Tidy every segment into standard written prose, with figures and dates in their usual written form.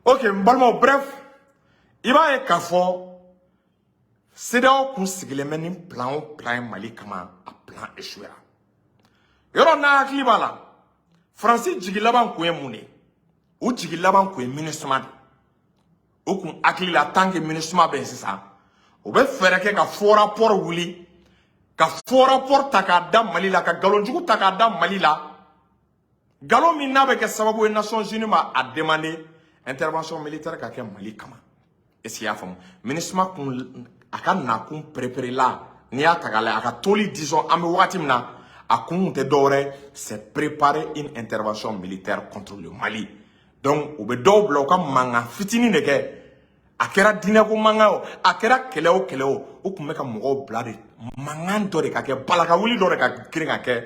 Ok, n balimaw, bref, i b'a ye k'a fɔ CEDEAO kun sigilen bɛ ni plan o plan ye Mali kama, a plan échouera. Yɔrɔ n'a hakili b'a la, Faransi jigi laban kun ye mun de ye? U jigi laban kun ye MINUSMA de. U kun hakili la, tant que MINUSMA bɛ yen sisan, u bɛ fɛɛrɛ kɛ ka faux rapport wuli, ka faux rapport ta k'a da Mali la, ka nkalonjugu ta k'a da Mali la, nkalon min n'a bɛ kɛ sababu ye Nations Unies ma a demander intervention militaire ka kɛ Mali kama. Est ce que i y'a faamu? MINUSMA kun a ka nakun préparé la, n'i y'a ta k'a lajɛ, a ka toli, disons an bɛ wagati min na, a kun tɛ dɔwɛrɛ, c'est préparer une intervention militaire contre le Mali. Donc u bɛ dɔw bila u ka mankan fitinin de kɛ. A kɛra diinɛko mankan o, a kɛra kɛlɛ o kɛlɛ o, u tun bɛ ka mɔgɔw bila de, mankan dɔ de ka kɛ, balaka wuli dɔ de ka girin ka kɛ.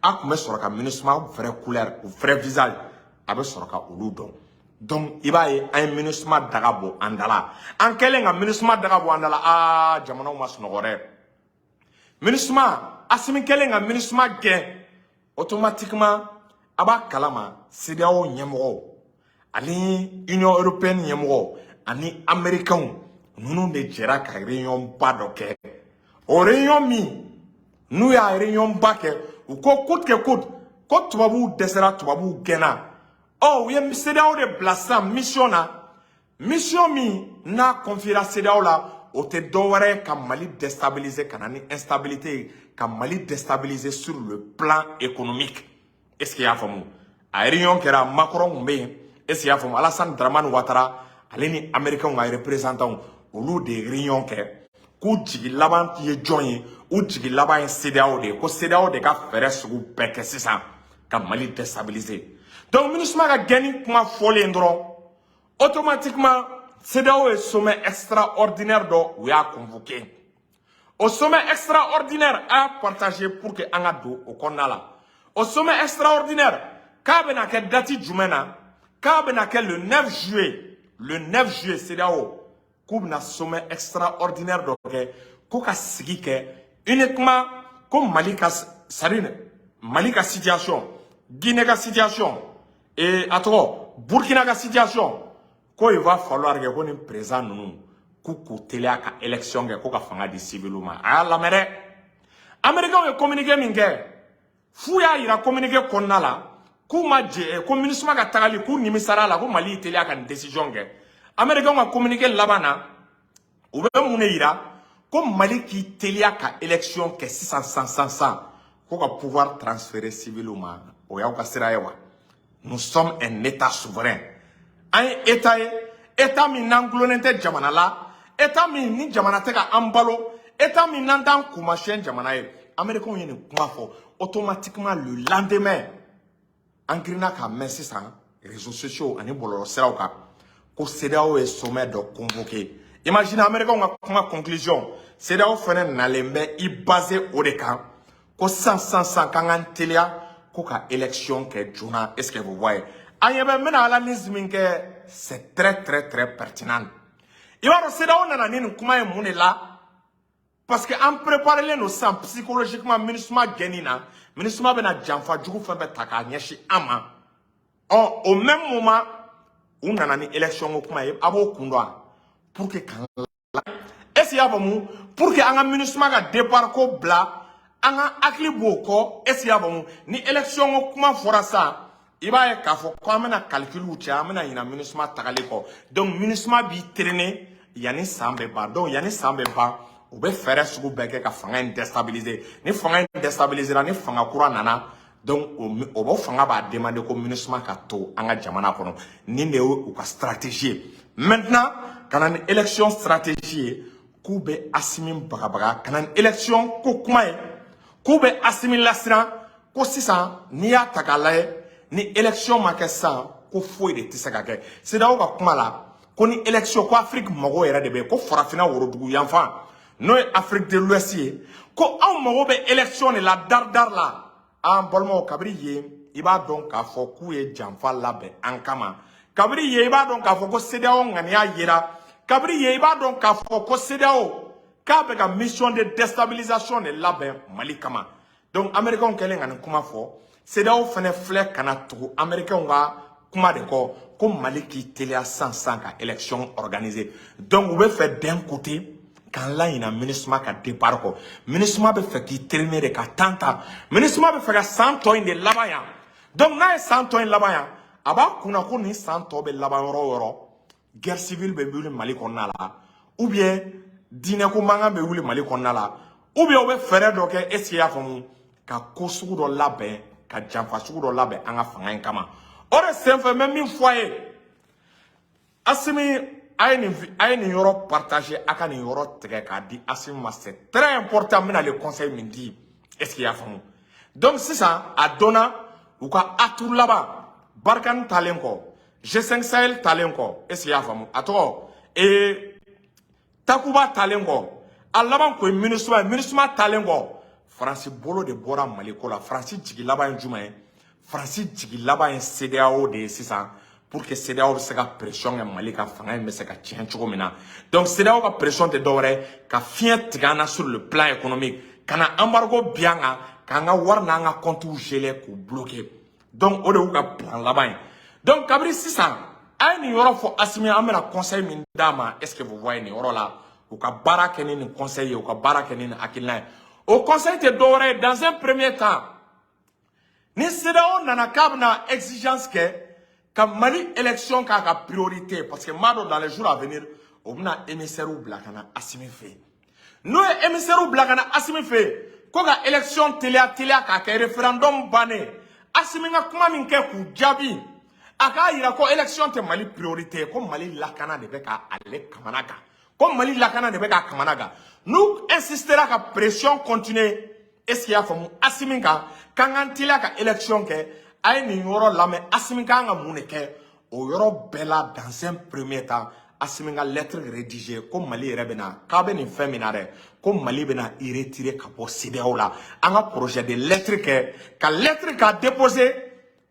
A tun bɛ sɔrɔ ka MINUSMA vrai couleur, o vrai visage, a bɛ sɔrɔ ka olu dɔn. Donc i b'a ye, an ye MINUSMA daga bɔ an da la. An kɛlen ka MINUSMA daga bɔ an da la, aa, jamanaw ma sunɔgɔ dɛ. MINUSMA, Asimi kɛlen ka MINUSMA gɛn, automatiquement a b'a kalama, CEDEAO ɲɛmɔgɔw ani Union européenne ɲɛmɔgɔw ani Américains ninnu de jɛra ka réunion ba dɔ kɛ. O réunion min n'u y'a réunion ba kɛ, u ko coûte que coûte, ko tubabuw dɛsɛra, tubabuw gɛnna. Ɔ, u ye CEDEAO de bila sisan mission na. Mission min n'a confiera CEDEAO la, o tɛ dɔwɛrɛ ye ka Mali déstabiliser, ka na ni instabilité ye, ka Mali déstabiliser sur le plan économique. Est ce que i y'a faamu? A réunion kɛra, Macron tun bɛ yen. Est ce que i y'a faamu? Alassane Dramane Ouattara, ale ni Américains ka représentants, olu de ye réunion kɛ k'u jigi laban ye jɔn ye? U jigi laban ye CEDEAO de ye, ko CEDEAO de ka fɛɛrɛ sugu bɛɛ kɛ sisan ka Mali déstabiliser. Donc MINUSMA ka gɛnni kuma fɔlen dɔrɔn, automatiquement CEDEAO ye sommet extraordinaire dɔ, u y'a convoqué. O sommet extraordinaire, a y'a partagé pour que an ka don o kɔnɔna la. O sommet extraordinaire, k'a bɛna kɛ date jumɛn na? K'a bɛna kɛ le 9 juillet. Le 9 juillet, CEDEAO k'u bɛna sommet extraordinaire dɔ kɛ, ko ka sigi kɛ uniquement ko Mali ka, c'est à dire Mali ka situation, Guinée ka situation et a tɔgɔ Burkina ka situation, ko il va falloir que ko nin président ninnu k'u k'u teliya ka élection kɛ, ko ka fanga di civil ma. A y'a lamɛn dɛ. Américains ye communiqué min kɛ, f'u y'a yira communiqué kɔnɔna la k'u ma jɛ ko MINUSMA ka tagali, k'u nimisara la, ko Mali y'i teliya ka nin décision kɛ. Américains ka communiqué laban na, u bɛ mun de yira? Ko Mali k'i teliya ka élection kɛ sisan san san san, ko ka pouvoir transférer civil ma. O y'aw ka sira ye wa? Nous sommes un état souverain. An ye état ye, état min n'an gulonnen tɛ jamana la, état min ni jamana tɛ ka an balo, état min n'an t'an kunmasiyɛn jamana ye. Américains ye nin kuma fɔ, automatiquement le lendemain, an girinna k'a mɛn sisan réseaux sociaux ani bɔlɔlɔsiraw kan ko CEDEAO ye sommet dɔ convoqué. Imagine, Américains ka kuma conclusion, CEDEAO fɛnɛ nalen bɛ i basé o de kan, ko san san san k'an k'an teliya ko ka élection kɛ joona. Est ce que vous voyez? An ɲɛ bɛ, n bɛna analyse min kɛ, c'est très très très pertinent. I b'a dɔn CEDEAO nana ni nin kuma ye mun de la? Parce que an préparelen don sisan psychologiquement MINUSMA gɛnni na. MINUSMA bɛna janfa jugu fɛn fɛn ta k'a ɲɛsin an ma. Ɔ, au même moment, u nana ni élection ko kuma ye. A b'o kun dɔn wa? Pour que k'an la, est ce que i y'a faamu? Pour que an ka MINUSMA ka départ ko bila, an ka hakili b'o kɔ. Est ce que i y'a faamu? Ni élection ko kuma fɔra sisan, i b'a ye k'a fɔ ko an bɛna calcul cɛ, an bɛna ɲina MINUSMA tagali kɔ. Donc MINUSMA b'i traîner yanni san bɛ ban. Donc yanni san bɛ ban, u bɛ fɛɛrɛ sugu bɛɛ kɛ ka fanga in déstabiliser. Ni fanga in déstabiliser, ni fanga kura nana, donc o b'o fanga b'a demander ko MINUSMA ka to an ka jamana kɔnɔ. Nin de ye u ka stratégie ye maintenant, ka na ni élection stratégie ye, k'u bɛ Asimi bagabaga, ka na ni élection ko kuma ye, k'u bɛ Asimi lasiran, ko sisan n'i y'a ta k'a lajɛ, ni élection ma kɛ sisan, ko foyi de tɛ se ka kɛ. CEDEAO ka kuma la, ko ni élection, ko Afrique mago yɛrɛ de bɛ, ko farafinna worodugu yanfan, n'o ye Afrique de l'Ouest ye, ko anw mago bɛ élection de la dari dari la. An balimaw, kabiri yen, i b'a dɔn k'a fɔ k'u ye janfa labɛn an kama. Kabiri yen, i b'a dɔn k'a fɔ ko CEDEAO ŋaniya yera. Kabiri yen, i b'a dɔn k'a fɔ ko CEDEAO k'a bɛ ka mission de déstabilisation de labɛn Mali kama. Donc Américains kɛlen ka nin kuma fɔ, CEDEAO fɛnɛ filɛ ka na tugu Américains ka kuma de kɔ ko Mali k'i teliya sisan sisan ka élection organiser. Donc u bɛ fɛ d'un côté k'an laɲina MINUSMA ka départ kɔ. MINUSMA bɛ fɛ k'i traîner de ka temps ta. MINUSMA bɛ fɛ ka san tɔ in de laban yan. Donc n'a ye san tɔ in laban yan, a b'a kunna ko nin san tɔ bɛ laban yɔrɔ o yɔrɔ, guerre civile bɛ wuli Mali kɔnɔna la, ou bien diinɛko mankan bɛ wuli Mali kɔnɔna la, ou bien u bɛ fɛɛrɛ dɔ kɛ, est ce que i y'a faamu, ka ko sugu dɔ labɛn, ka janfa sugu dɔ labɛn an ka fanga in kama. O de senfɛ, n bɛ min fɔ a ye, Asimi, a ye nin yɔrɔ partager, a ka nin yɔrɔ tigɛ k'a di Asimi ma. C'est très important. N bɛna le conseil min di, est ce que i y'a faamu? Donc sisan a dɔnna u ka atout laban, Barkhane talen kɔ, G5 Sahel talen kɔ, est ce que i y'a faamu, a tɔgɔ Takuba talen kɔ, a laban ko ye MINUSMA ye. MINUSMA talen kɔ, Faransi bolo de bɔra Mali ko la. Faransi jigi laban ye jumɛn ye? Faransi jigi laban ye CEDEAO de ye sisan, pour que CEDEAO bɛ se ka pression kɛ Mali ka fanga in bɛ se ka tiɲɛ cogo min na. Donc CEDEAO ka pression tɛ dɔwɛrɛ ye ka fiɲɛ tigɛ an na sur le plan économique, ka na embargo bin an kan, k'an ka wari n'an ka comptes geler, k'u bloquer. Donc o de y'u ka plan laban ye. Donc kabini sisan, a ye nin yɔrɔ fɔ Asimi, an bɛna conseil min d'a ma, est ce que vous voyez, nin yɔrɔ la, u ka baara kɛ ni nin conseil ye, u ka baara kɛ ni nin hakilina ye. O conseil tɛ dɔwɛrɛ ye: dans un premier temps, ni CEDEAO nana k'a bɛna exigence kɛ ka Mali élection k'a ka priorité, parce que n b'a dɔn dans les jours à venir, o bɛna émissaire bila ka na Asimi fɛ yen. N'o ye émissaire bila ka na Asimi fɛ yen ko ka élection teliya teliya k'a kɛ référendum bannen, Asimi ka kuma min kɛ k'u jaabi, a k'a yira ko élection tɛ Mali priorité ye, ko Mali lakana de bɛ ka ale kamana gan, ko Mali lakana de bɛ k'a kamana gan. N'u insistera ka pression continuer, est ce que i y'a faamu, Asimi kan k'an k'an teliya ka élection kɛ, a ye nin yɔrɔ lamɛn, Asimi kan ka mun de kɛ o yɔrɔ bɛɛ la? Dans un premier temps, Asimi ka lettre rédigée ko Mali yɛrɛ bɛna k'a bɛ nin fɛn min na dɛ, ko Mali bɛna i retirer ka bɔ CEDEAO la. An ka projet de lettre kɛ, ka lettre k'a déposer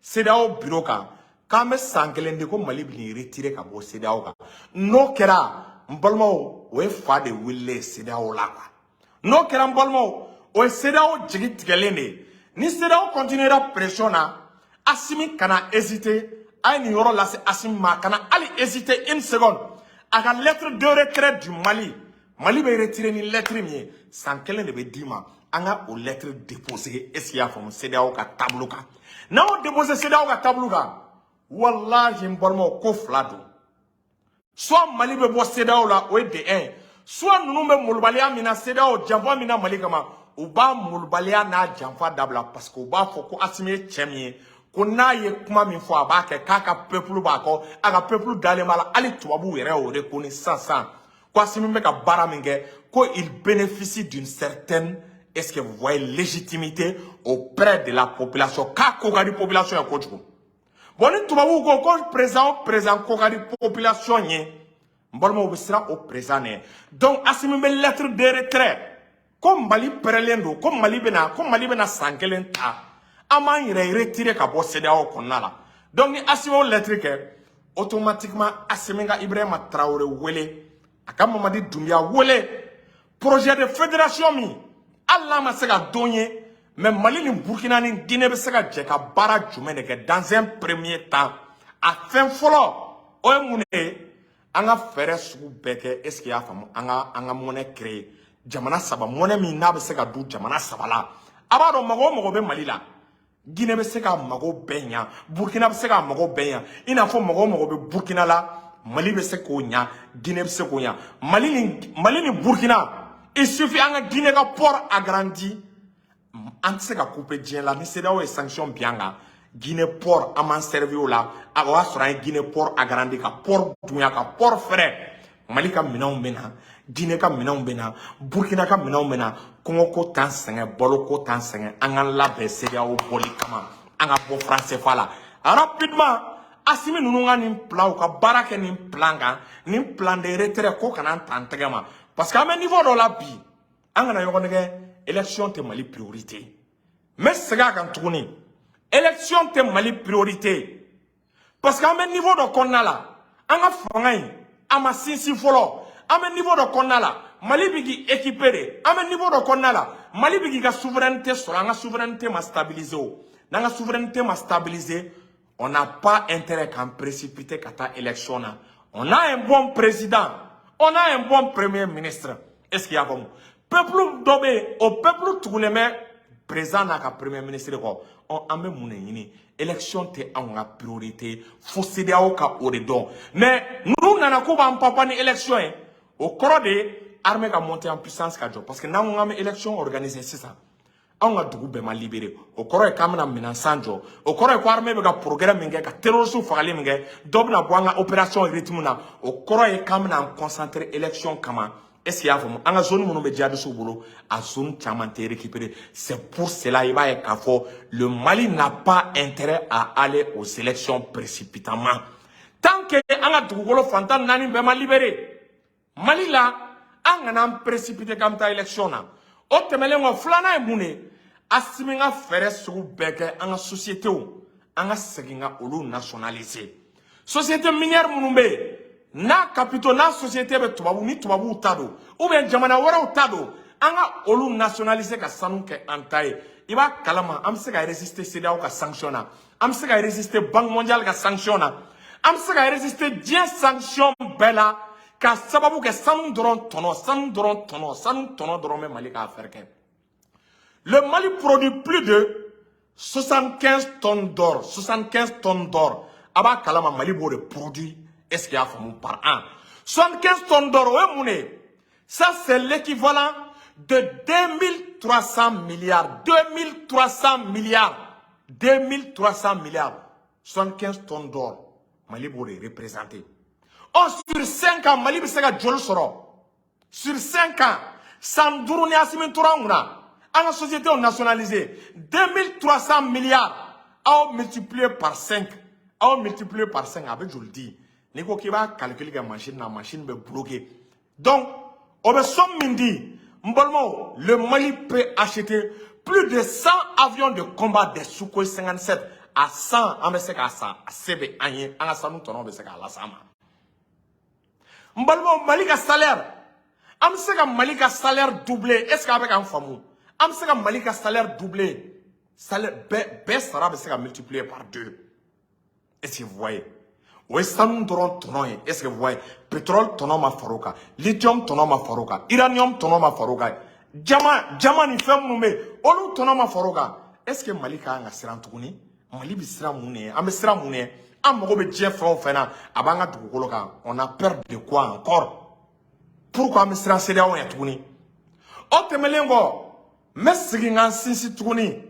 CEDEAO bureau kan, k'an bɛ san kelen di ko Mali bɛ n'i retirer ka bɔ CEDEAO kan. N'o kɛra, n balimaw, o ye fa de wililen ye CEDEAO la quoi. N'o kɛra, n balimaw, o ye CEDEAO jigi tigɛlen de ye. Ni CEDEAO continuera pression na, Asimi kana hésiter. A ye nin yɔrɔ lase Asimi ma, a kana hali hésiter une seconde, a ka lettre de retrait du Mali. Mali bɛ retirer ni lettre min ye, san kelen de bɛ d'i ma. An ka o lettre déposer, est ce que i y'a faamu, CEDEAO ka table kan. N'an y'o déposer CEDEAO ka table kan, walahi n balimaw, ko fila don: soit Mali bɛ bɔ CEDEAO la, o ye de un, soit ninnu bɛ molobaliya min na CEDEAO, janfa min na Mali kama, u b'a molobaliya n'a janfa dabila, parce que u b'a fɔ ko Asimi ye cɛ min ye, ko n'a ye kuma min fɔ, a b'a kɛ, k'a ka peuple b'a kɔ, a ka peuple dalen b'a la. Hali tubabuw yɛrɛ y'o reconnu sisan sisan ko Asimi bɛ ka baara min kɛ, ko il bénéficie d'une certaine, est-ce que vous voyez, légitimité auprès de la population, k'a ko ka di population ye kojugu. Bon, ni tubabuw ko ko président o président ko ka di population ye, n balimaw, bɛ siran o président ɲɛ. Donc Asimi bɛ lettre de retrait ko Mali pɛrɛlen don, ko Mali bɛna san kelen ta, an b'an yɛrɛ retirer ka bɔ CEDEAO kɔnɔna la. Donc ni Asimi y'o lettre kɛ, automatiquement Asimi ka Ibrahima Traoré wele, a ka Mamadi Doumbia wele, projet de fédération min, hali n'a ma se ka don ye, mais Mali ni Burkina ni Guinée bɛ se ka jɛ ka baara jumɛn de kɛ? Dans un premier temps, a fɛn fɔlɔ, o ye mun de ye? An ka fɛɛrɛ sugu bɛɛ kɛ, est ce que i y'a faamu, an ka monnaie créer jamana saba, monnaie min n'a bɛ se ka dun jamana saba la. A b'a dɔn, mɔgɔ o mɔgɔ bɛ Mali la, Guinée bɛ se k'a mago bɛɛ ɲa, Burkina bɛ se k'a mago bɛɛ ɲa. I n'a fɔ mɔgɔ o mɔgɔ bɛ Burkina la, Mali bɛ se k'o ɲa, Guinée bɛ se k'o ɲa. Mali ni Burkina, il suffit an ka Guinée ka port agrandi, an tɛ se ka couper diɲɛ la. Ni CEDEAO ye sanction bin an kan, Guinée port, an m'an servi o la. A o y'a sɔrɔ an ye Guinée port agrandi, ka port dunya, ka port fɛrɛ. Mali ka minɛnw bɛ na, Guinée ka minɛnw bɛ na, Burkina ka minɛnw bɛ na. Kɔngɔ t'an sɛgɛn, balo ko t'an sɛgɛn. An k'an labɛn CEDEAO bɔli kama, an ka bɔ franc CFA la rapidement. Asimi ninnu ka nin plan, u ka baara kɛ nin plan kan, nin plan de retrait ko kana an ta an tɛgɛ ma, parce que an bɛ niveau dɔ la bi, an kana ɲɔgɔn nɛgɛ. Élection tɛ Mali priorité. N bɛ segin a kan tuguni, élection tɛ Mali priorité, parce que an bɛ niveau dɔ kɔnɔna la, an ka fanga in a ma sinsin fɔlɔ. An bɛ niveau dɔ kɔnɔna la, Mali bɛ k'i équiper de. An bɛ niveau dɔ kɔnɔna la, Mali bɛ k'i ka souveraineté sɔrɔ. An ka souveraineté ma stabiliser o, n'an ka souveraineté ma stabiliser, On n'a pas intérêt k'an précipiter ka taa élection na. On a un bon président, on a un bon premier ministre. Est ce qu'il y a faamu? Peuple dɔ bɛ yen, o peuple tugulen bɛ président n'a ka premier ministre kɔ. Ɔ, an bɛ mun de ɲini? Élection tɛ anw ka priorité fo CEDEAO ka o de dɔn. Mais n'u nana k'u b'an papa ni élection ye, o kɔrɔ de ye armée ka monter en puissance ka jɔ, parce que n'an ko k'an bɛ élection organiser sisan, anw ka dugu bɛɛ ma libéré. O kɔrɔ ye k'an bɛna minɛn san jɔ. O kɔrɔ ye ko armée bɛ ka progrès min kɛ, ka terroriste fagali min kɛ, dɔ bɛna bɔ an ka opération rythme na. O kɔrɔ ye k'an bɛna an concentrer élection kama. Est ce que i y'a faamu? An ka zone minnu bɛ djihadistes bolo, a zone caman tɛ récupérer. C'est pour cela i b'a ye k'a fɔ le Mali n'a pas intérêt à aller aux élections précipitamment tant que an ka dugukolo fantan naani bɛɛ ma libéré Mali la. An kana an précipiter k'an bɛ taa élection na. O tɛmɛnen kɔ, filanan ye mun de ye? Asimi ka fɛɛrɛ sugu bɛɛ kɛ an ka sociétés, an ka segin ka olu nationaliser. Société minière minnu bɛ yen, n'a capitaux, n'a société bɛ tubabu ni tubabuw ta don ou bien jamana wɛrɛw ta don, an ka olu nationaliser ka sanu kɛ an ta ye. I b'a kalama, an bɛ se ka résister CEDEAO ka sanction na, an bɛ se ka résister Banque mondiale ka sanction na, an bɛ se ka résister diɲɛ sanction bɛɛ la, ka sababu kɛ sanu dɔrɔn tɔnɔ, sanu dɔrɔn tɔnɔ, sanu tɔnɔ dɔrɔn bɛ Mali ka affaire kɛ. Le Mali produit plus de 75 tonnes d'or, 75 tonnes d'or. A b'a kalama, Mali b'o de produit. Est-ce qu'il y a faamu? Par an, 75 tonnes d'or, o ye mun de ye? Ça, c'est l'équivalent de 2300 milliards, 2300 milliards, 2300 milliards. 75 tonnes d'or, Mali b'o de représenter. Or, sur 5 ans, Mali bɛ se ka joli sɔrɔ? Sur 5 ans, san 5 ni Asimi tora an kunna, an ka société nationalisée, 2300 milliards, aw multiplié par 5, aw multiplié par 5, a bɛ joli di? N'i ko k'i b'a calcul kɛ machine na, machine bɛ bloqué. Donc o bɛ somme min di, n balimaw, le Mali peut acheter plus de 100 avions de combat des Sukhoi 57 à 100. An bɛ se k'a san, a se bɛ an ye, an ka sanu tɔnɔ bɛ se k'a las'an ma. N balimaw, Mali ka salaire, an bɛ se ka Mali ka salaire doubler. Est ce que a bɛ k'an faamu? An bɛ se ka Mali ka salaire doubler. Salaire bɛɛ bɛɛ sara bɛ se ka multiplier par deux. Est ce que vous voyez? O ye sanu dɔrɔn tɔnɔ ye. Est ce que vous voyez? Pétrole tɔnɔ ma far'o kan, lithium tɔnɔ ma far'o kan, uranium tɔnɔ ma far'o kan, jama jama ni fɛn minnu bɛ yen, olu tɔnɔ ma far'o kan. Est ce que Mali ka kan ka siran tuguni? Mali bɛ siran mun de ye? An bɛ siran mun de ye? An mago bɛ diɲɛ fɛn o fɛn na, a b'an ka dugukolo kan. On a peur de quoi encore? Pourquoi an bɛ siran CEDEAO ɲɛ tuguni? O tɛmɛnen kɔ, n bɛ segin ka n sinsin tuguni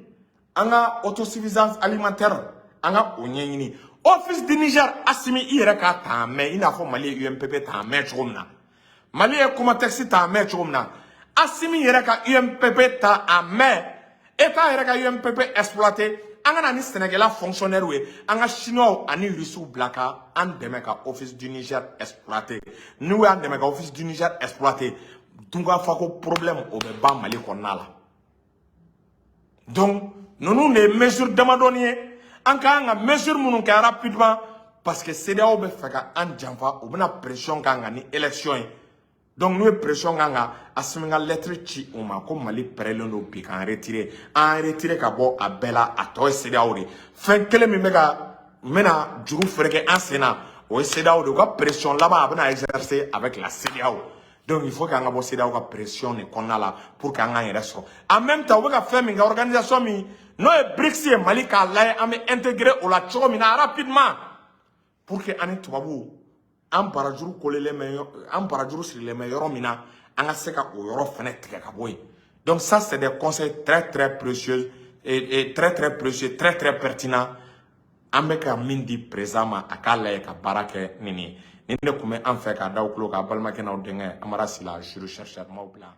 an ka autosuffisance alimentaire, an ka o ɲɛɲini. Office du Niger, Asimi i yɛrɛ k'a ta en main, i n'a fɔ Mali ye UMPP ta en main cogo min na, Mali ye Comatex ta en main cogo min na, Asimi yɛrɛ ka UMPP ta en main, État yɛrɛ ka UMPP exploiter. An ka na ni sɛnɛkɛla fonctionnaire ye, an ka Chinois ani Russiw bila ka an dɛmɛ ka Office du Niger exploiter. N'u y'an dɛmɛ ka Office du Niger exploiter, dunkafako problème o bɛ ban Mali kɔnɔna la. Donc ninnu de ye mesure damadɔni ye an ka kan ka mesure minnu kɛ rapidement, parce que CEDEAO bɛ fɛ ka an janfa. U bɛna pression k'an kan ni élection ye. Donc n'u ye pression k'an kan, Asimi ka lettre ci u ma ko Mali pɛrɛlen don bi k'an retirer, an retirer ka bɔ a bɛɛ la. A tɔ ye CEDEAO de ye. Fɛn kelen min bɛ ka n bɛna juru fereke an sen na, o ye CEDEAO de ye. U ka pression laban a bɛna exercer avec la CEDEAO. Donc il faut k'an ka bɔ CEDEAO ka pression de kɔnɔna la pour que an k'an yɛrɛ sɔrɔ. En même temps, u bɛ ka fɛn min kɛ, organisation min n'o ye BRICS ye, Mali k'a lajɛ an bɛ intégrer o la cogo min na rapidement, pour que an ni tubabuw, an barajuru kolelen bɛ, an barajuru sirilen bɛ yɔrɔ min na, an ka se ka o yɔrɔ fɛnɛ tigɛ ka bɔ yen. Donc ça, c'est des conseils très très précieux et très très précieux, très très pertinents. An bɛ ka min di président ma, a k'a lajɛ ka baara kɛ ni nin ye. Nin de tun bɛ an fɛ k'a da aw tulo kan. Balimakɛ n'aw denkɛ Amara Sila, juru chercheur, m'aw bila.